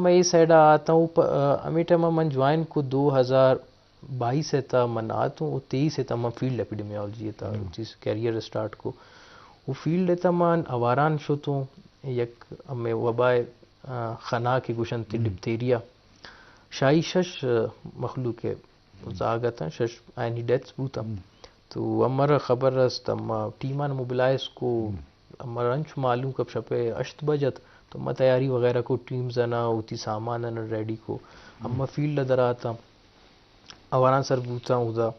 من اے سائیڈ ءَ آتاں، او پ-، آ، ہمے ٹائم ءَ من جوائن کو دو ہزار بائیس ءِ تہا من آتوں، او تئیس ءِ تہا من فیلڈ اپیڈیمیالوجی ءِ تہا وتی کیریئر اسٹارٹ کو۔ او فیلڈ ءِ تہا من آواران شتوں، یک ہمے وبائے، آ، خنا کہ گوشنت ڈپتیریا، شاہی شش، آ، مخلوق ءِ زاگ اتاں، شش آیانی ڈیتھس بوتاں۔ تو امارا خبر رست، اما ٹیمان موبلائز کو، امارا انچو معلوم کپ شپ ءِ ہشت بج ات، تو اما تیاری وغیرہ کو، ٹیمز انا وتی سامان انا ریڈی کو، اما فیلڈ ءَ دراتاں، آواران سر بوتاں اودا۔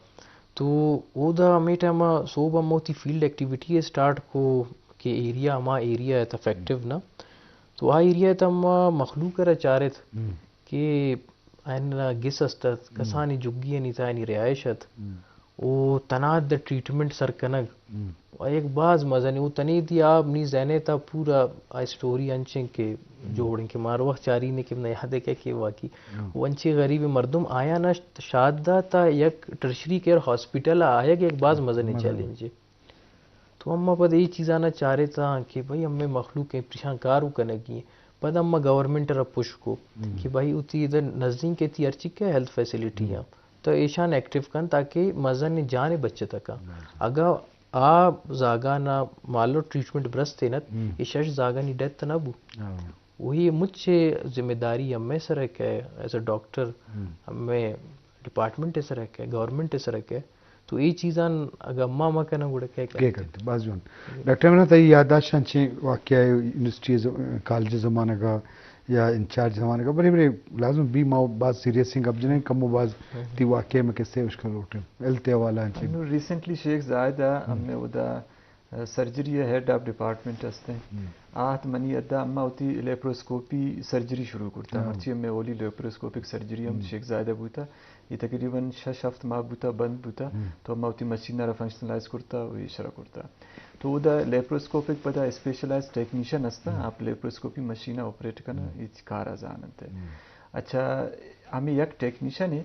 تو اودا ہمے ٹائم ءَ سوب اما وتی فیلڈ ایکٹیویٹی ءَ اسٹارٹ کو کہ ایریا، ہما ایریا ات افیکٹو نہ، تو آ ایریا ات اما مخلوق ءَ را چارت کہ آیان گس است ات، کسانیں جھگیانی تہا آیانی رہائش ات۔ او تنا دا ٹریٹمنٹ سر کنگ، و یک باز مزنیں، او تنیدی آ منی ذہن ءِ تہا پورا آ اسٹوری انچیں کہ جوڑیں کہ مارا وخت چارینیں کہ من یاد ءَ کہ، کہ واقعی او انچیں غریبیں مردم آیانا شاد دات تا یک ٹرشری کیئر ہاسپٹل ءَ آیگ یک باز مزنیں چیلنجے۔ تو اما پد اے چیزانا چارتاں کہ بھئی ہمے مخلوق ءِ پریشان کارو کنگی ایں۔ پد اما گورنمنٹ ءَ را پش کو کہ بھئی وتی ادھر نزدیک ءَ تئی ہرچی کہ ہیلتھ فیسلٹی آں تو ایشان ایکٹیو کن تاکہ مزن جان بچت کن۔ اگاں آ زاگانا مالو ٹریٹمنٹ برست انت، اے شش زاگانی ڈیتھ نہ بو۔ وہی مچ ذمہ داری ہمے سر ءَ کہ ایز اے ڈاکٹر ہمے ڈپارٹمنٹ ءِ سر ءَ کہ گورنمنٹ ءِ سر ءَ کہ تو اے چیزاں اگاں ما مکناں گڑا کئے کئے کنت؟ کنت؟ باز جوان۔ ڈاکٹر عمران، تئی یادداشت انچیں واقعہ یونیورسٹی ز-، کالج زمانگ ءَ یا انچارج زمانگ ءَ، بلے بلے لازم بی ما باز سیریس گپ جنیں، کمو باز تئی واقعہ میں کسے اشکن لوٹیں۔ ہیلتھ حوالہ انچیں۔ انو ریسنٹلی شیخ زاید ءَ ہمیں ادا سرجری ءِ ہیڈ آف ڈپارٹمنٹ ہستیں۔ آ ات منی ادا اما وتی لیپروسکوپی سرجری شروع کرتا۔ مرچی ہمیں اولی لیپروسکوپک سرجری ہم شیخ زاید ءَ بوتا۔ اے تقریباً شش ہفت ماہ بوتا، بند بوتا۔ تو اما وتی مشین ءَ را فنکشنلائز کرتا و ایشرا کرتا۔ تو اودا لیپروسکوپک پدا اسپیشلائز ٹیکنیشن ہستا، آپ لیپروسکوپی مشین ءَ آپریٹ کنا، اے کار ءَ زاننت۔ اچھا، ہمیں یک ٹیکنیشن ہے،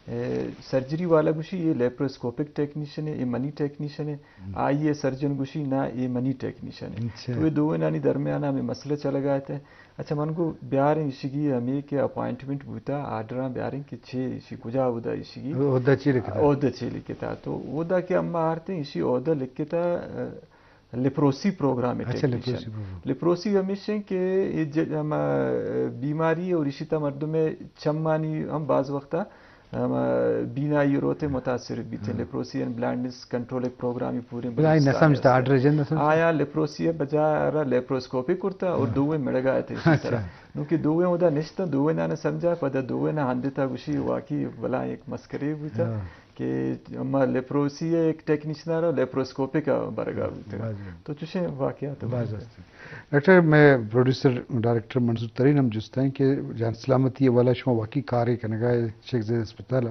اے، سرجری والا گوشی، اے لیپروسکوپک ٹیکنیشن ہے، اے منی ٹیکنیشن ہے۔ آئی ءِ سرجن گوشی، نہ، اے منی ٹیکنیشن ہے۔ تو اے دوئینانی درمیان ہمیں مسئلہ چلگا ات۔ اچھا، من گو بیاریں اشیگی ہمیں کہ اپوائنٹمنٹ بوتا، آرڈراں بیاریں کہ چے اشی کجا اودا اشیگی۔ اودا چی لکھتا؟ اودا چی لکھتا؟ تو اودا کہ اما آرتے اشی اودا لکھتا، اے، لیپروسی پروگرام ءِ ٹیکنیشن۔ لیپروسی ہمیش ہیں کہ اے ج-، ہما بیماری اور اشی تا مردم چمانی ہم باز وقتا ہما بینائی روتے متاثر بیتے۔ لیپروسی اینڈ بلائنڈنس کنٹرول ایک پروگرامی پورے بلائنڈ نہ سمجھتا، آرڈر جن نہ سمجھتا۔ آیا لیپروسی بجا را لیپروسکوپی کرتا اور دوئے مڑگا تے اشی سرا۔ نو کہ دوئے اودا نشتا، دوئے نانا سمجھا، پدا دوئے نا ہندتا گوشی واقعی بلا ایک مسکرے بوتا۔ کہ ما لیپروسی ءِ یک ٹیکنیشن ءَ را لیپروسکوپک ءَ برگا بوتگ۔ تو چوشیں واقعات باز است۔ ڈاکٹر، میں پروڈیوسر ڈائریکٹر منظور ترین ہم جست ہیں کہ جان سلامتی ءِ والا شما واقعی کارے کنگا ہے شیخ زاید اسپتال ءَ۔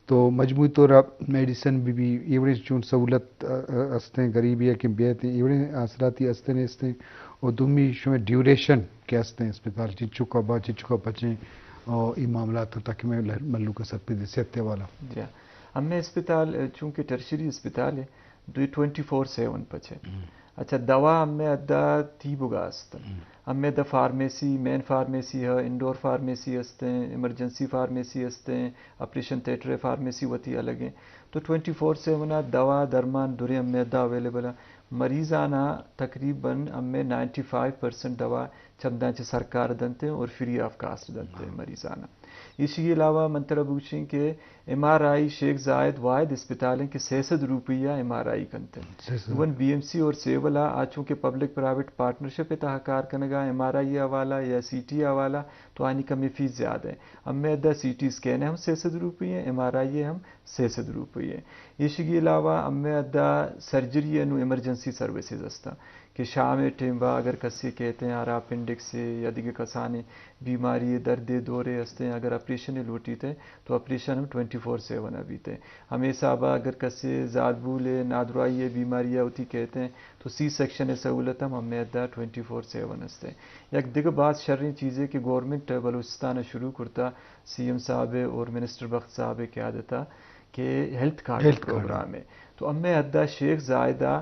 تو مجموعی طور ءَ میڈیسن بی بی، ایوڑیں چون سہولت، ا، ا، استیں، غریبی ہے کہ بیت، ایوڑیں آسراتی استیں نیستیں، اور دومی شما ڈیوریشن کہ استیں اسپتال، چنچکا با، چنچکا پچیں، اور ای معاملات تاکہ میں ملوک سرپدی صحت ءِ والا۔ جی۔ ہمے اسپتال، چونکہ ٹرشری اسپتال ہے، دوئے ٹوئنٹی فور سیون پچ ہے۔ اچھا، دوا ہمے ادا تیبگا است۔ ہمے ادا فارمیسی، مین فارمیسی ہے، انڈور فارمیسی ہستیں، ایمرجنسی فارمیسی ہستیں، آپریشن تھیٹر فارمیسی وتی الگ ہیں۔ تو ٹوئنٹی فور سیون آ دوا، درمان، درے ہمے ادا اویلیبل ہیں۔ مریضانا تقریباً ہمے نائنٹی فائیو پرسنٹ دوا چمداں چہ سرکار دنت اور فری آف کاسٹ دنت مریضانا۔ ایشی علاوہ من ترا بگوشیں کہ ایم آر آئی شیخ زاید واحد اسپتال ہیں کہ سئے سد روپیہ ایم آر آئی کنت۔ سئے سد۔ ایون بی ایم سی اور سیول آ چونکہ پبلک پرائیویٹ پارٹنرشپ تہا کار کنگا، ایم آر آئی حوالہ یا سی ٹی حوالہ، تو آنی کمی فیس زیادہ ہے۔ ہمیں ادا سی ٹی اسکین ہم سئے سد روپیہ ہیں، ایم آر آئی ہم سئے سد روپیہ ہیں۔ ایشی علاوہ ہمیں ادا سرجری انو ایمرجنسی سروسز ہستاں۔ کہ شام ءِ ٹیم با اگر کسے کہتے ہیں آرا اپنڈکس ءِ یا دگہ کسانیں بیماری ءِ، درد ءِ، دورے ہستیں، اگر آپریشن ءِ لوٹیت ہیں تو آپریشن ہم ٹوئنٹی فور سیون ءَ بیت ہیں۔ ہمے حساب ءَ اگر کسے زالبول ءِ نادراہی ءِ بیماری ءَ وتی کہتے ہیں تو سی سیکشن ءِ سہولت ہم ہمے ادا ٹوئنٹی فور سیون ہست ہیں۔ یک دگہ باز شریں چیزے کہ گورنمنٹ بلوچستان ءَ شروع کرتا، سی ایم صاحب ءِ اور منسٹر بخت صاحب ءِ قیادت ءَ، کہ health card health card. Programme ہے۔ تو ہمیں حدا شیخ زاید ءَ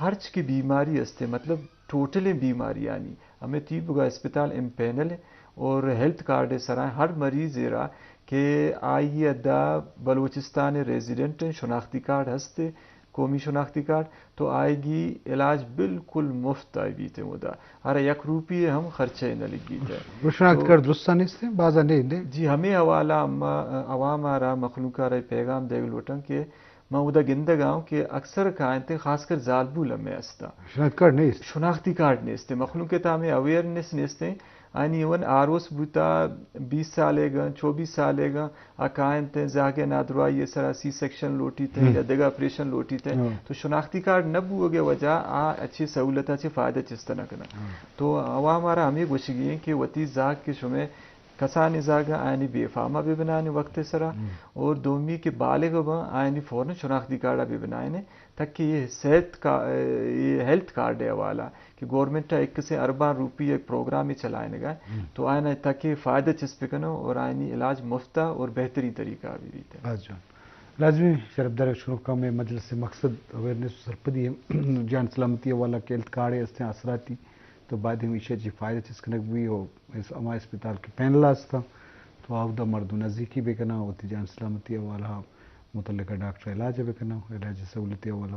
ہرچ کہ بیماری ہستے، مطلب ٹوٹلیں بیماریانی، ہمیں تیبگا اسپتال ایم پینل ہے اور ہیلتھ کارڈ ءِ سرا ہر مریض ءَ را کہ آئی ءِ ادا بلوچستان ءِ ریزیڈنٹ ایں، شناختی کارڈ ہست ایں، قومی شناختی کارڈ، تو آئی ءِ علاج بالکل مفت آئی بیت ایں اودا، ہر یک روپی ہم خرچہ نہ لگیت۔ وہ شناختی تو کارڈ درستاں نیست ایں، بازا نہیں دے۔ جی، ہمے حوالہ ہم عوام ءَ را، مخلوق ءَ را پیغام دیگ لوٹاں کہ من اودا گندگ ءَ آں کہ اکثر کاینت، خاص کر زالبول ہمے ہستاں۔ شناختی کارڈ نیست۔ شناختی کارڈ نیست۔ مخلوق ءِ تہا ہمے اویئرنس نیست۔ آنی ایون آروس بوتا، بیس سالے گا، چوبیس سالے گا، آ کاینت، زہگ ءِ نادراہی ءِ سرا سی سیکشن لوٹیت یا دگہ آپریشن لوٹیت۔ تو شناختی کارڈ نہ بوگ ءِ وجہ آ اچھی سہولت ءَ چہ فائدہ چست نہ کناں۔ تو عوام ءَ را ہمے گوشگی ایں کہ وتی زہگ کہ شمئے کسانیں زہگ آیانی بی ایف آ ما بہ بنائیں وقت ءِ سرا، اور دومی کہ بالغ باں آیانی فوراً شناختی کارڈ ءَ بہ بنائیں، تاکہ یہ صحت کا، یہ ہیلتھ کارڈ ءِ حوالہ کہ گورنمنٹ ءَ یک کسے ارباں روپی یک پروگرامے چلائینگ ءَ، تو آیاں تاکہ فائدہ چست بکنوں اور آیانی علاج مفت ءَ اور بہترین طریقہ ءَ بہ بیت۔ باز جوان۔ لازمی شرفدار، شنوکاں، مئے مجلس ءِ مقصد اویئرنس و سرپدی ایں۔ جان سلامتی ءِ حوالہ کہ ہیلتھ کارڈے ہستیں آسراتی، تو باید ہمیشہ چی فائدہ چست کنگ بی و اس-، ہما اسپتال کہ پین ءَ ہستاں، تو آودا مردم نزیکی بکناں، وتی جان سلامتی ءِ حوالہ متعلقہ ڈاکٹر ءَ علاج بکناں، علاج سہولت ءِ حوالہ۔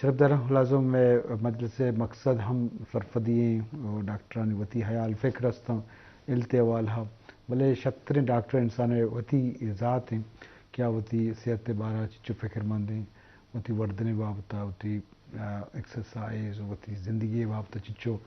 شرفداراں، لازم مئے مجلس ءِ مقصد ہم سرپدی ایں و ڈاکٹرانی وتی حیال فکر ہستاں ہیلتھ ءِ حوالہ، بلے شرتریں ڈاکٹر انسان ءِ وتی ذات ایں کہ آ وتی صحت ءِ بارہ ءَ چچو فکرمند ایں، وتی وردن ءِ بابت ءَ، وتی، آ، ایکسرسائز، وتی زندگی ءِ بابت ءَ چچو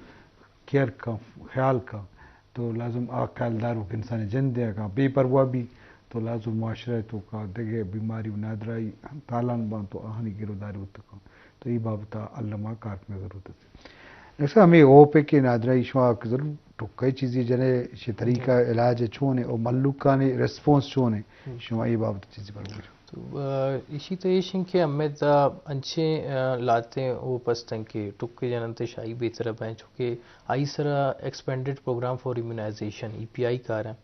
کیئر کن، خیال کن، تو لازم آ خیال داروک انسان ءِ جند ءَ اگاں بے پرواہ بی، تو لازم معاشرہ ءِ توکا دگہ بیماری و نادراہی تالان باں تو آہانی گروداری بوت کن۔ تو اے بابت ءَ الما کار کنگ ضرورت است۔ ڈاکٹر صاحب، ہمے اوپک ءِ نادراہی شما کہ ضرور ٹکے چیزے جنے، شے طریقہ علاج چون ایں او ملوکانی ریسپانس چون ایں؟ شما اے بابت چیزے فرمائش۔ تو، آ، ایشی تو ایش انت کہ ہمے دا انچیں، آ، لہتیں اوپ ہستن کہ ٹکے جننت شاہی بہتر بیں، چونکہ آئی سرا ایکسپینڈڈ پروگرام فار امیونائزیشن، ای پی آئی، کار ایں۔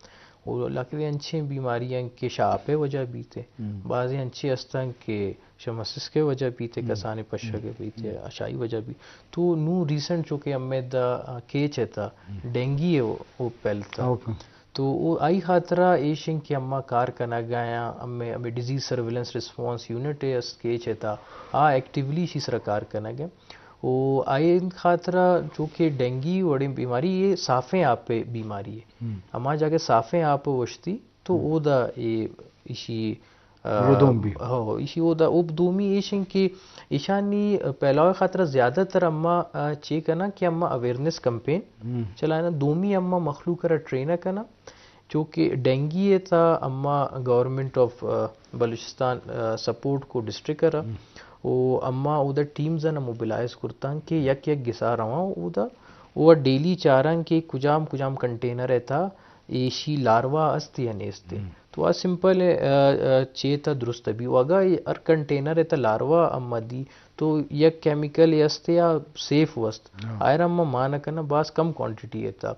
او لہتے انچیں بیماری ایں کہ شہ آپ ءِ وجہ بیت ایں۔ بازیں انچیں ہستن کہ شہ مسسک ءِ وجہ بیت ایں، کسانیں پشگ بیت ایں، شاہی وجہ بیت۔ تو نوں ریسنٹ چونکہ ہمے دا، آ، کیچ ءِ تہا ڈینگی ءِ او، او پھیلتا۔ تو او آئی خاطرا ایش انت کہ اما کار کنگ ءَ آں، ہمے، ہمے ڈیزیز سرویلنس ریسپانس یونٹ ءِ است کیچ ءِ تہا، آ ایکٹیولی ایشی سرا کار کنگ ءَ۔ او آئی خاطرا چونکہ ڈینگی وڑیں بیماری، اے صافیں آپ ءِ بیماری ایں۔ ہما جاگہ صافیں آپ اوشتی تو اودا اے ایشی، آ، ہو، ایشی اودا۔ او دومی ایش انت کہ ایشانی پھیلاؤ ءِ خاطرا زیادہ تر اما، آ، چے کناں کہ اما اویئرنس کمپین چلائیناں۔ دومی اما مخلوق ءَ را ٹرین کناں۔ چونکہ ڈینگی ءِ تہا اما گورنمنٹ آف، آ، بلوچستان، آ، سپورٹ کو ڈسٹرکٹ ءَ را۔ او اما اودا ٹیمز ءَ موبلائز کرتاں کہ یک یک گسا رواں اودا۔ او ڈیلی چاراں کہ کجام کجام کنٹینر ءِ تہا ایشی لاروا است یا نیست۔ تو آ سمپل ءِ، آ، آ، چیت ءَ درست بی۔ و اگاں اے ہر کنٹینر ءِ تہا لاروا اما دی، تو یک کیمیکل ءِ است یا سیف است۔ آئرا اما مان کناں باز کم کوانٹٹی ءِ تہا۔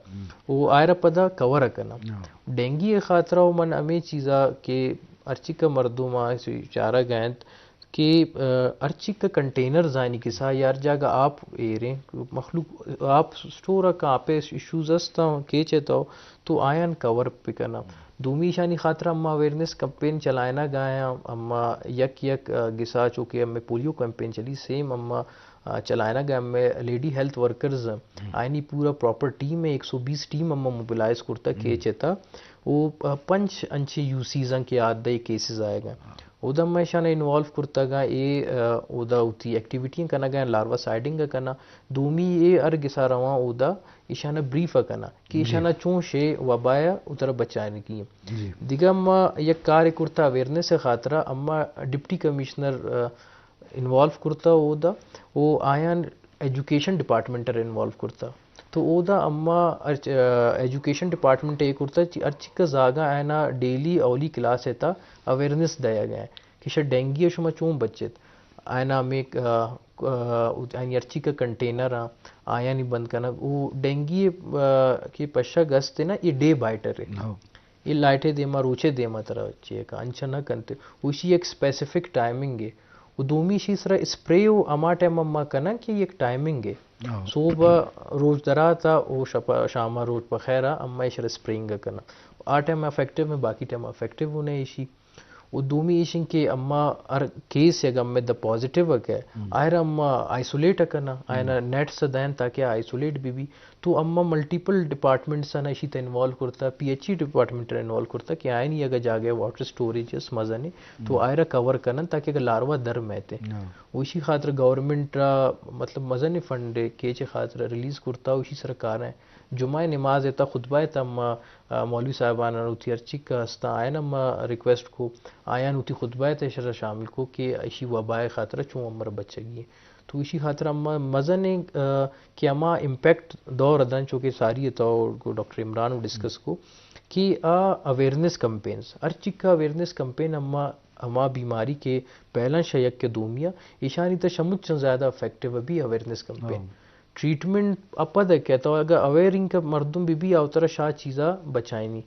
او آئرا پدا کور کناں۔ ڈینگی ءِ خاطرا و من ہمے چیزا کہ ہرچی کہ مردم آ چارگ ءَ انت کہ، آ، ہرچی کہ کنٹینرز آنی کسا یا ہر جاگہ آپ ایریں، مخلوق آپ سٹور ءَ کن، آپ ءِ ایشوز ہستاں کیچ ءِ تہا، تو آیان کور بکناں۔ دومی ایشانی خاطرا اما اویئرنس کمپین چلائینگ ءَ آں، اما یک یک، آ، گسا چونکہ ہمے پولیو کمپین چلی، سیم اما، آ، چلائینگ ءَ آں، ہمے لیڈی ہیلتھ ورکرز آں، آیانی پورا پراپر ٹیم ایں، ایک سو بیس ٹیم اما موبلائز کرتا کیچ ءِ تہا۔ او، آ، پنچ انچیں یو سیز آں کہ آ دئی کیسز آیگ ءَ آں۔ اودا ما ایشاں انوالو کرتگ آں، اے، آ، اودا وتی ایکٹیویٹی کنگ ءَ آں، لاروا سائیڈنگ ءَ کناں۔ دومی اے ہر گسا رواں اودا ایشاں بریف ءَ کناں کہ ایشاں چون شے وبا ءَ اترا بچائینگی ایں۔ دگہ ما یک کارے کرتا اویئرنس ءِ خاطرا، اما ڈپٹی کمشنر، آ، انوالو کرتا اودا، او آیان ایجوکیشن ڈپارٹمنٹ ءَ انوالو کرتا۔ تو اودا اما ارچ-، آ، ایجوکیشن ڈپارٹمنٹ ءَ اے کرتا چی ہرچی کہ زاگاں آیانا ڈیلی اولی کلاس ءِ تہا اویئرنس دئیگ ءَ کہ شہ ڈینگی ءَ شما چون بچت۔ آیانا ہمے، آ، آ، آیانی ہرچی کہ کنٹینر آں، آیانی بند کنگ۔ او ڈینگی ءِ، آ، کہ پشگ است نا، اے ڈے بائٹر ایں۔ اے لائٹ ءِ دیما، روچ ءِ دیما ترا چے کا، انچا نہ کنت۔ او ایشی یک اسپیسیفک ٹائمنگ ایں۔ و دومی ایشی سرا اسپرے و ہما ٹائم اما کناں کہ یک ٹائمنگ ایں۔ ہاں۔ صبح روچ دراتہ و شپ، شام روچ پہ خیرا اما ایشرا اسپرینگ کناں۔ آ ٹائم افیکٹو ایں، باقی ٹائم افیکٹو نہ ایں ایشی۔ و دومی ایش ایں کہ اما ہر کیس اگہ امدا پازیٹیو ایں کہ ہم۔ آئرا اما آئسولیٹ کناں، ہم۔ آئینا نیٹس دئیں تاکہ آئسولیٹ بہ بی۔ تو اما ملٹیپل ڈپارٹمنٹس آنا ایشی تہ انوالو کرتا، P H E department involve کرتا کہ آئینی اگہ جاگہ واٹر اسٹوریج اس مزن ایں تو ہم۔ آئرا کور کنن تاکہ اگہ لاروا در میتے۔ ہاں۔ و ایشی خاطر گورنمنٹ را مطلب مزن فنڈ کیچ خاطر ریلیز کرتا و ایشی سرا کار ایں۔ جمعہ نماز تہ خطبہ تہ اما، آ، مولوی صاحبان وتی ہرچی کہ ہستاں آیان اما ریکویسٹ کو، آیان وتی خطبہ تہ ایشرا شامل کو کہ ایشی وبا خاطر چون امر بچگی ایں۔ تو ایشی خاطر اما مزن ایں، آ، کہ اما امپیکٹ دور دن چو کہ ساری تو ڈاکٹر عمران ڈسکس کو کہ آ اویئرنیس کمپینز، ہرچی کہ اویئرنیس کمپین اما، اما بیماری کہ پہلاں شہ یک کہ دومیا، ایشانی تہ شہ مچاں زیادہ افیکٹو بی اویئرنیس کمپین۔ ہاں۔ ٹریٹمنٹ ءَ پد کہ تو اگہ اویئر ایں کہ مردم بہ بی، آ ترا شہ چیزا بچائینی،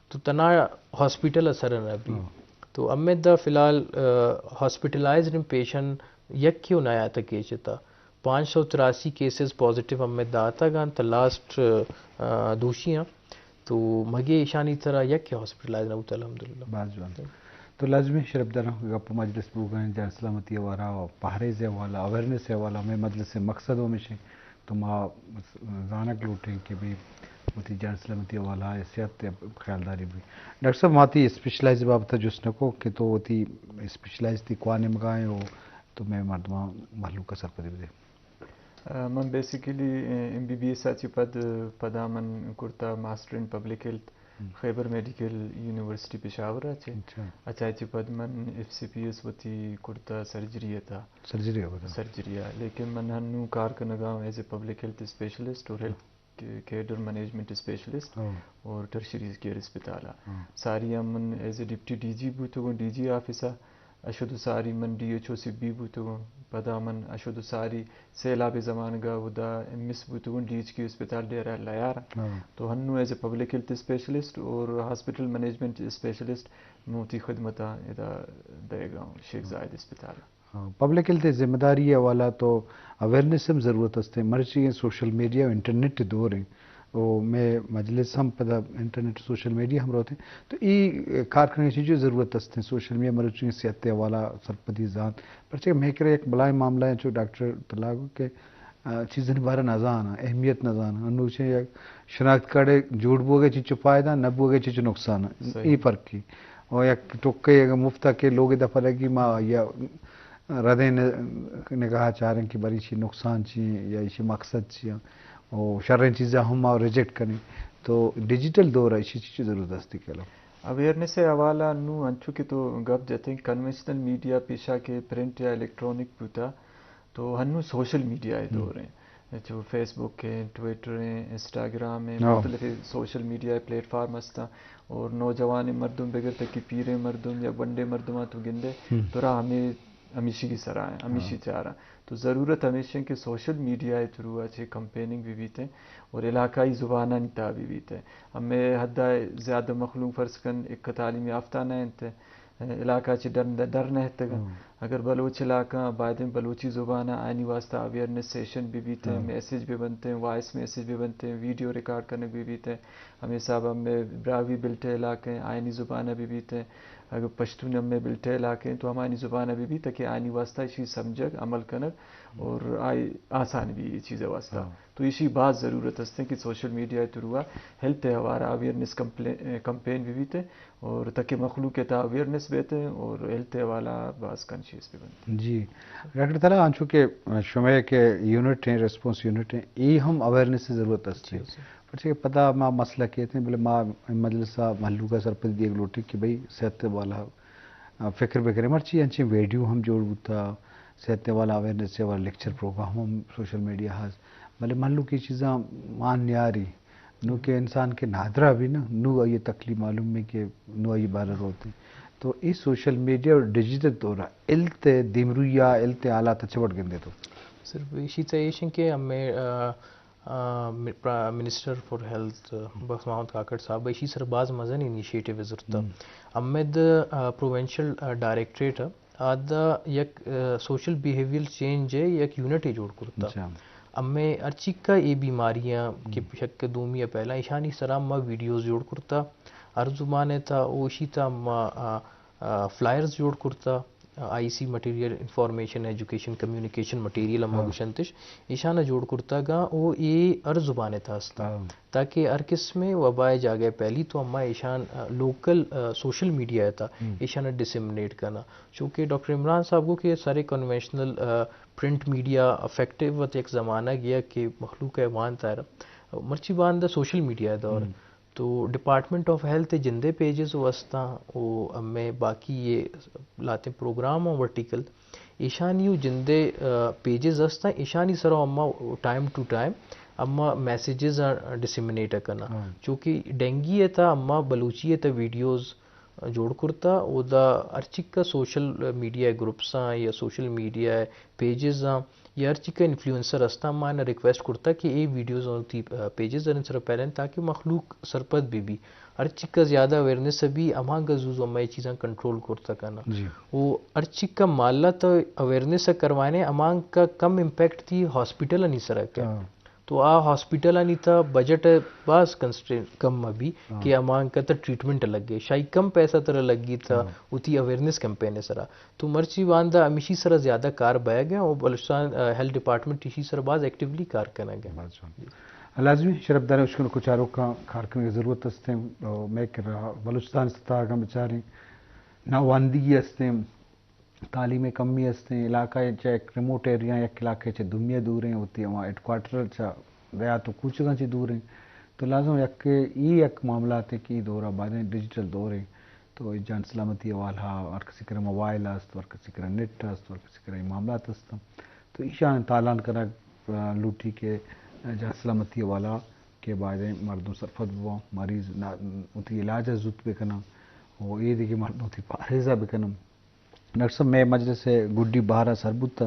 تو تنا ہاسپٹل ءَ سر نہ بی۔ ہاں۔ تو امدا فی الحال، آ، ہاسپٹلائزڈ پیشنٹ یکے و نیاتہ کیچ تہ۔ پانچ سو تراسی کیسز پازیٹیو امدا آتگ انت لاسٹ، آ، دوشی آں۔ تو مگے ایشانی ترا یکے ہاسپٹلائز نہ بوتہ، الحمدللہ۔ باز جوان۔ تو لازمی شرپداراں گپ و مجلس بوگا ایں جان سلامتی حوالہ و پہریز حوالہ، اویئرنیس حوالہ، ہمے مجلس مقصد ہمیش ایں۔ تو ما زانگ لوٹیں کہ بھئی وتی جان سلامتی حوالہ ءَ صحت ءِ خیالداری بی۔ ڈاکٹر صاحب، ما تئی اسپیشلائز بابت ءَ جست نہ کو کہ تو وتی اسپیشلائز تئی کواں نیمگا ایں و تو مئے مردماں مہلوک ءَ سرپدی بدے۔ آ، من بیسیکلی، آ، ایم بی بی ایس ءَ چہ پد، پدا من کرتا ماسٹر ان پبلک ہیلتھ ہم۔ خیبر میڈیکل یونیورسٹی پشاور ءَ چہ۔ اچھا۔ اچھا، چہ پد من ایف سی پی ایس وتی کرتا سرجری ءِ تہا۔ سرجری ءَ وتا۔ سرجری ءَ، لیکن من ہنوں کار کنگا اوں as a public health specialist اور ہیلتھ کے-، کیڈر مینجمنٹ اسپیشلسٹ ہاں۔ اور ٹرشری کیئر اسپتال ءَ۔ ہاں۔ ساری ءَ من as a deputy D G بوتگوں، ڈی جی آفس ءَ اشد و ساری من ڈی ایچ او سبی بوتگوں، پدا من اشد و ساری سیلاب زمانگ ءَ اودا ایم ایس بوتگوں، ڈی ایچ کیو اسپتال ڈیرہ لیار۔ ہاں۔ تو ہنوں as a public health specialist اور ہاسپٹل مینجمنٹ اسپیشلسٹ من وتی خدمتاں ادا دئیگا اوں شیخ زاید اسپتال۔ ہاں، پبلک ہیلتھ ءِ ذمہ داری ءِ حوالہ تو اویئرنیس ہم ضرورت است ایں۔ مرچی سوشل میڈیا و انٹرنیٹ ءِ دور ایں۔ و مئے مجلس ہم پدا انٹرنیٹ، سوشل میڈیا ہم روت ایں۔ تو اے کار کنگ ءِ چیزے ضرورت است ایں۔ سوشل میڈیا مرچی صحت ءِ حوالہ سرپدی زانت۔ پرچہ مئے کرا یک بلاہیں معاملہ ایں چو ڈاکٹر تلاگو کہ آ، چیزانی بارہ نزاناں، اہمیت نزاناں۔ انوں چہ یک شناخت کارڈے جوڑ بوگے چچو فائدہ، نہ بوگے چچو نقصان۔ صحیح۔ اے فرق ایں۔ اور یک ٹکے اگر مفتا کہ لوگ دفع لگی ما یا ردیں ن-، نگاہ چاریں کہ بری ایشی نقصان چی ایں یا ایشی مقصد چی ایں۔ اور شریں چیزاں ہم ما ریجیکٹ کنیں۔ تو ڈیجیٹل دور ءَ ایشی چچو ضرورت است کلو۔ اویئرنیس ءِ حوالہ نوں انچو کہ تو گپ جتیں، کنونشنل میڈیا پیشا کہ پرنٹ یا الیکٹرانک بوتا، تو ہنوں سوشل میڈیا ءِ ہم۔ دور ایں۔ چو فیس بک ایں، ٹویٹر ایں، انسٹاگرام ایں، ہاں۔ مختلف سوشل میڈیا ءِ پلیٹ فارم ہستاں۔ اور نوجوانیں مردم بگر تاکہ پیریں مردم یا گونڈیں مردماں تو گندے، ہم۔ ترا ہمے، ہمیشی سرا ایں، ہمیشی ہاں۔ چاراں۔ تو ضرورت ہمیش ایں کہ سوشل میڈیا ءِ تھرو ءَ چہ کمپیننگ بہ بیت ایں اور علاقائی زبانانی تہا بہ بیت ایں۔ ہمے حد ءَ زیادہ مخلوق فرض کن یک تعلیم یافتہ نہ انت، علاقہ چہ ڈر، ڈر نہ اتگاں۔ ہم۔ اگر بلوچ علاقہ بائدیں بلوچی زبان ءَ آیانی واسطہ اویئرنس سیشن بہ بیت ایں، ہم۔ میسج بہ بنت ایں، وائس میسج بہ بنت ایں، ویڈیو ریکارڈ کنگ بہ بیت ایں، ہمے حساب ءَ مئے براہوئی بلٹ ءِ علاقہ ایں، آیانی زبان ءَ بہ بیت ایں، اگر پشتون ہمے بلٹ ءِ علاقہ ایں تو ہمایانی زبان ءَ بہ بیت تاکہ آیانی واسطہ ایشی سمجھگ، عمل کنگ اور آئی آسان بی اے چیز ءِ واسطہ۔ ہاں۔ تو ایشی باز ضرورت است ایں کہ سوشل میڈیا ءِ تھرو ءَ ہیلتھ ءِ ہوار ءَ اویئرنس کمپلے-، کمپین بہ بیت ایں اور تاکہ مخلوق ءِ تہا اویئرنس بیت ایں اور ہیلتھ ءِ حوالہ باز کانشیس بہ بنت۔ جی۔ ڈاکٹر تھنا، انچو کہ شمئے کہ یونٹ ایں، ریسپانس یونٹ ایں، اے ہم اویئرنس ءِ ضرورت است ایں۔ جی، جی۔ پرچہ کہ پدا ما مسئلہ کیت ایں، بلے ما مجلس ءَ مہلوک ءَ سرپدی دیگ لوٹیں کہ بھئی صحت ءِ حوالہ ءَ فکر بہ کنیں۔ مرچی انچیں ویڈیو ہم جوڑ بوتا، صحت ءِ حوالہ ءَ اویئرنس ءِ حوالہ ءَ لیکچر پروگرام ہم سوشل میڈیا ءَ ہست، بلے مہلوک اے چیزاں مان نیاری۔ نوں کہ انسان کہ نادراہ بی نا، نوں آئی ءِ تکلیف معلوم بی کہ نوں آئی ءِ بارہ ءَ روت ایں۔ تو اے سوشل میڈیا اور ڈیجیٹل دور ءَ ہیلتھ ءِ دیمروئی ءَ، ہیلتھ ءِ حالات ءَ چہ وڑ گندے تو؟ سر، ایشی تہ ایش ایں کہ ہمے، آ، آ، می-، پرا-، منسٹر فار ہیلتھ، آ، بخش محمد کاکڑ صاحب ءَ ایشی سر باز مزن انیشیٹو زرتا۔ ہم۔ ہمد، آ، پروونشل، آ، ڈائریکٹریٹ ءَ آدا یک، آ، سوشل بیہیویئر چینج ءِ یک یونٹ ءَ جوڑ کرتا۔ اچھا۔ ہمے ہرچی کہ اے بیماریاں کہ شک دومی ءَ پہلا ایشانی سرا ما ویڈیوز جوڑ کرتا ہر زبان ءِ تھا، او ایشی تھا ما، آ، آ، فلائرز جوڑ کرتا، I C material, information, education, communication material ہما گوشنتش، ایشانا جوڑ کرتا گا او اے ہر زبان ءِ تھا ہستا، تاکہ ہر قسم ءِ وبا ءِ جاگہ پہلی تو ہما ایشان، آ، لوکل، آ، سوشل میڈیا ءِ تھا ایشانا ڈسیمنیٹ کرنا۔ چونکہ ڈاکٹر عمران صاحب گو کہ سارے کنونشنل، آ، پرنٹ میڈیا افیکٹو وت یک زمانہ گیا کہ مخلوق ءَ وانتا، مرچی باندا سوشل میڈیا ءِ دور۔ تو ڈپارٹمنٹ آف ہیلتھ ءِ جندے پیجز و استاں و ہمے باقی یہ لاتیں پروگرام ہیں ورٹیکل، ایشانی و جندے، آ، پیجز استاں، ایشانی سرا اما ٹائم ٹو ٹائم اما میسجز ڈسیمنیٹ کناں۔ چونکہ ڈینگی ءِ تھا اما بلوچی ءِ تھا ویڈیوز جوڑ کرتا، اودا ہرچی کہ سوشل میڈیا گروپس آں یا سوشل میڈیا پیجز آں یا ہرچی کہ انفلوئنسر ہستاں، ما اناں ریکویسٹ کرتا کہ اے ویڈیوز آں وتی، آ، پیجز آں سر پھیلائیں تاکہ مخلوق سرپد بہ بی۔ ہرچی کہ زیادہ اویئرنس بی، ہمانگا زوزو ہمے چیزاں کنٹرول کرتا کناں۔ او ہرچی کہ مالا تو اویئرنس کروائیں، ہمانگا کم امپیکٹ تھی ہاسپٹل آنی سرا کہ۔ تو آ ہاسپٹل آنی تھا بجٹ باز کنسٹرین کم بی کہ ہمانگا تھا ٹریٹمنٹ لگے، شاہی کم پیسہ ترا لگی تھا وتی اویئرنس کیمپین سرا۔ تو مرچی باندا ہمیشی سرا زیادہ کار بیا گیا اور بلوچستان، آ، ہیلتھ ڈپارٹمنٹ ایشی سرا باز ایکٹیولی کار کنگ ءَ۔ لازمی شرف دار اشکن کو چاروکاں کار کنگ ضرورت ہستیں۔ مئے کرا بلوچستان سطح اگاں بچاریں ناواندگی ہستیں، تعلیم کمی ہستیں، علاقہ چہ یک ریموٹ ایریا، یک علاقہ چہ دومی دور ہیں، وتی ہما ہیڈ کوارٹر چہ دیہات و کوچگاں چہ دور ہیں۔ تو لازم یک، ای یک معاملات ہیں کہ ای دورہ بعدیں ڈیجیٹل دور ہیں۔ تو ای جان سلامتی حوالہ، ہر کسی کرا موبائل است، ہر کسی کرا نیٹ است، ہر کسی کرا ای معاملات است۔ تو ایشان تالان کنگ، آ، لوٹی کہ جان سلامتی حوالہ کہ بایدیں مردم سرپد بواں، مریض نا-، وتی علاج ءَ زوت بکناں و اے دگہ مردم وتی پاریز ءَ بکناں۔ ڈاکٹر صاحب، مئے مجلس ءِ گڈی بہر ءَ سر بوت،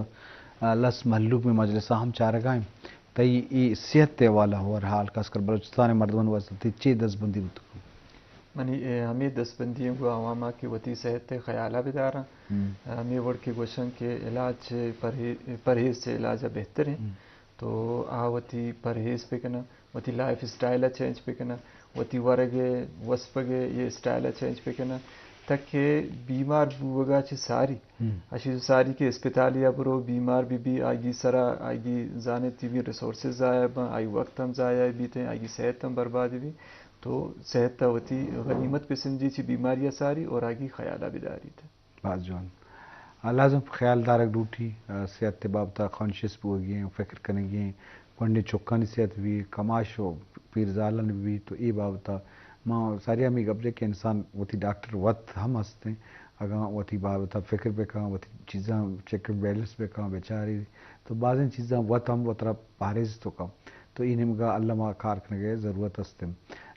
آ، لس مھلوک مئے مجلس ءَ ہم چارگ ءَ ایں۔ تئی اے صحت ءِ حوالہ و ہر حال، خاص کر بلوچستان ءِ مردمانی واسطہ تئی چے دزبندی بوتگ؟ منی، اے، ہمے دزبندی ایں گوں عوام ءَ کہ وتی صحت ءِ خیال ءَ بداراں۔ ہمے وڑ کہ گوشاں کہ علاج چہ پرہے-، پرہیز چہ علاج ءَ بہتر ایں۔ تو آ وتی پرہیز بکناں، وتی لائف اسٹائل ءَ چینج بکناں، وتی ورگ ءِ وسپگ ءِ یہ اسٹائل ءَ چینج بکناں، تاکہ بیمار بوگ ءَ چہ ساری، اشی ساری کہ اسپتالے ءَ برو، بیمار بہ بی، آئی سرا، آئی زانت بی ریسورسز ضائع باں، آئی وقت ہم ضائع بیت، آئی صحت ہم برباد بی۔ تو صحت ءَ وتی غنیمت بہ سمجھی، چہ بیماری ءَ ساری اور آئی خیال ءَ بداریت۔ باز جوان۔ آ، لازم خیال دارگ لوٹی، آ، صحت ءِ بابت ءَ کانشیس بوگی ایں، فکر کنگی ایں، گونڈیں چکانی صحت بی، کماش و پیرزالانی بی، تو اے بابت ءَ ما ساری ہمے گپ جے کہ انسان وتی ڈاکٹر وت ہم ہستیں، اگاں وتی بابت ءَ فکر بکاں، وتی چیزاں چیک اینڈ بیلنس بکاں، بچاری، تو بازیں چیزاں وت ہم وترا پاریز تو کاں۔ تو اے نیمگا الما کار کنگے ضرورت است۔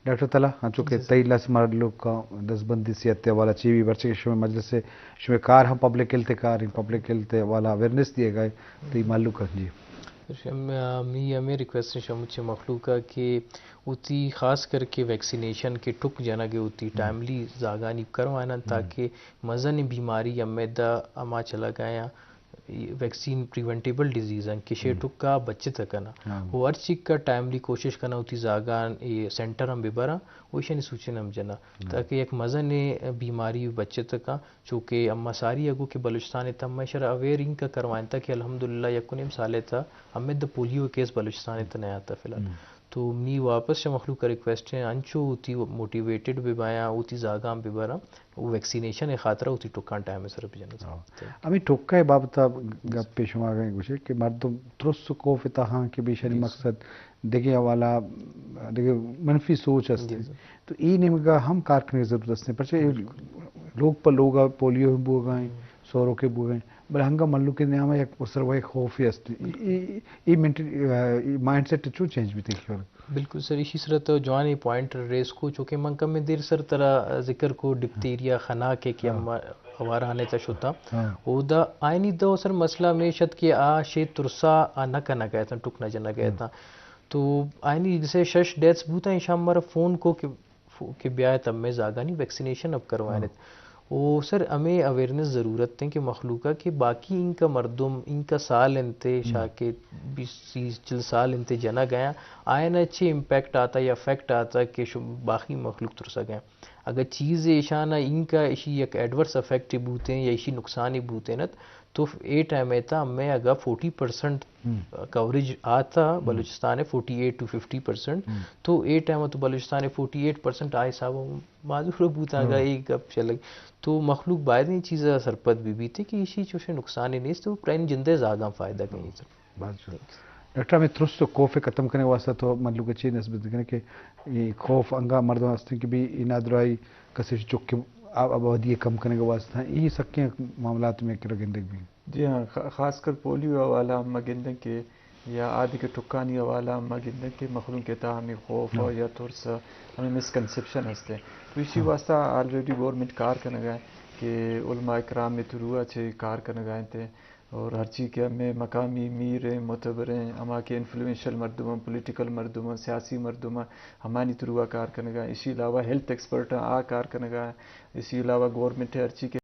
ڈاکٹر طلحہ، انچو کہ تئی لس مھلوک دزبندی صحت ءِ حوالہ چی بی، پرچہ کہ شمئے مجلس ءِ، شمئے کار ہم پبلک ہیلتھ ءِ کار ایں، پبلک ہیلتھ ءِ حوالہ اویئرنس دیگ ءَ، تئی مھلوک ایں۔ جی۔ شم-، آ، می ہمے ریکویسٹ ایں شموچیں مخلوق ءَ کہ وتی خاص کر کہ ویکسینیشن کہ ٹک جنگ ءَ وتی ٹائملی زاگانی کروائیناں تاکہ مزنیں بیماری ہمے دا ہما چلگ ءَ ایں۔ ویکسین پریونٹیبل ڈیزیز انت کہ شے ٹکا بچت کناں۔ و ہر چیکا ٹائملی کوشش کناں وتی زاگان اے سینٹر ہم ببراں و ایشانی سوچن ہم جناں تاکہ یک مزنیں بیماری بچت کاں۔ چونکہ اما ساری اگو کہ بلوچستان ءِ تہ مئے شرا اویئر انکا کروائینتا کہ الحمدللہ یک و نیم سال ءِ تہ ہمے دا پولیو کیس بلوچستان ءِ تہ نیاتا فی الحال۔ تو منی واپس چہ مخلوق ءَ ریکویسٹ ایں، انچو وتی موٹیویٹڈ بہ بایاں، وتی زاگاں بہ براں، و ویکسینیشن ءِ خاطرا وتی ٹکاں ٹائم ءِ سر بہ جناں۔ ہاں۔ ہمے ٹکا ءِ بابت ءَ گپ پیش شما اگاں گوشے کہ مردم ترس و خوف ءِ تہا کہ بیشانی مقصد دگہ حوالہ، دگہ منفی سوچ است۔ تو اے نیمگا ہم کار کنگ ضرورت است، پرچہ اے لوگ پہ لوگ ءَ پولیو بوگا ایں، سوروکے بوگا ایں، بلے ہنگا مھلوک ءِ نیام ءَ یک اسر و یک خوفے است۔ A, a, a mental-, a mind set چو چینج بیت؟ بالکل سر، ایشی سرا تو جوانیں پوائنٹ ریز کو، چونکہ من کمیں دیر سر ترا ذکر کو ڈپتیریا خناک ءِ کہ ہم اواران ءِ تہ شتاں۔ اودا آئینی دو سر مسئلہ ہمیش ات کہ آ شے ترسا آ نہ کنگ ءَ اتاں، ٹک نہ جنگ ءَ اتاں۔ تو آئینی جیسے شش ڈیتھس بوتاں، ایشاں مارا فون کو کہ فو-، کہ بیایت ہمے زاگانی ویکسینیشن اب کروائینیت۔ او سر، ہمیں اویئرنس ضرورت ہیں کہ مخلوق ءَ کہ باقی انکا مردم، انکا سال انتے، شاہ کہ بیس، تیس، چل سال انتے جنگ ءَ، آئین ءَ چے امپیکٹ آتا یا افیکٹ آتا کہ شو-، باقی مخلوق ترسگ ءَ۔ اگر چیز ایشان ءَ انکا اشی یک ایڈورس افیکٹ بوتیں یا اشی نقصانی بوتیں ات، تو اے ٹائم ءَ تا ہمیں اگا فورٹی پرسنٹ کوریج آتا بلوچستان ءِ، forty eight to fifty percent, تو اے ٹائم ءَ تو بلوچستان ءِ فورٹی ایٹ پرسنٹ آ حساب ءَ معذور بوتاں اگا اے گپ چلگ۔ تو مخلوق باید ایں چیز ءَ سرپد بہ بیت کہ ایشی چوشیں نقصانے نیست، تو پرائن جندے زاگاں فائدہ کنی۔ باز جوان۔ ڈاکٹر، ہمیں ترس و خوف ختم کرنے واسطہ تو مخلوق چی نسبت کرنے کہ یہ خوف انگا مردم ہستیں کہ بھی یہ نادراہی کسی چک کے آ-، آبادی کم کرنے کے واسطہ یہ سکیں معاملات میں کرا گندگ بھی۔ جی ہاں، خا-، خاص کر پولیو حوالہ ہم گندن کہ یا آدگہ ٹکانی حوالہ ہم گندن کہ مخلوق کے تا ہمیں خوف ہاں۔ یا ترس، ہمیں مسکنسپشن ہستے۔ تو اسی ہاں۔ واسطہ آلریڈی گورنمنٹ کار کنگا ہے کہ علماء کرام میں تروا چے کار کنگا ہیں تے اور ہرچی کہ ہمیں مقامی میر ہیں، معتبر ہیں، ہما کہ انفلوئنشل مردم ہیں، پولیٹیکل مردم ہیں، سیاسی مردم ہیں، ہمانی تروا کار کنگا ہیں۔ اسی علاوہ ہیلتھ ایکسپرٹ ہیں، آ کار کنگا ہیں۔ اسی علاوہ گورنمنٹ ہے ہرچی کہ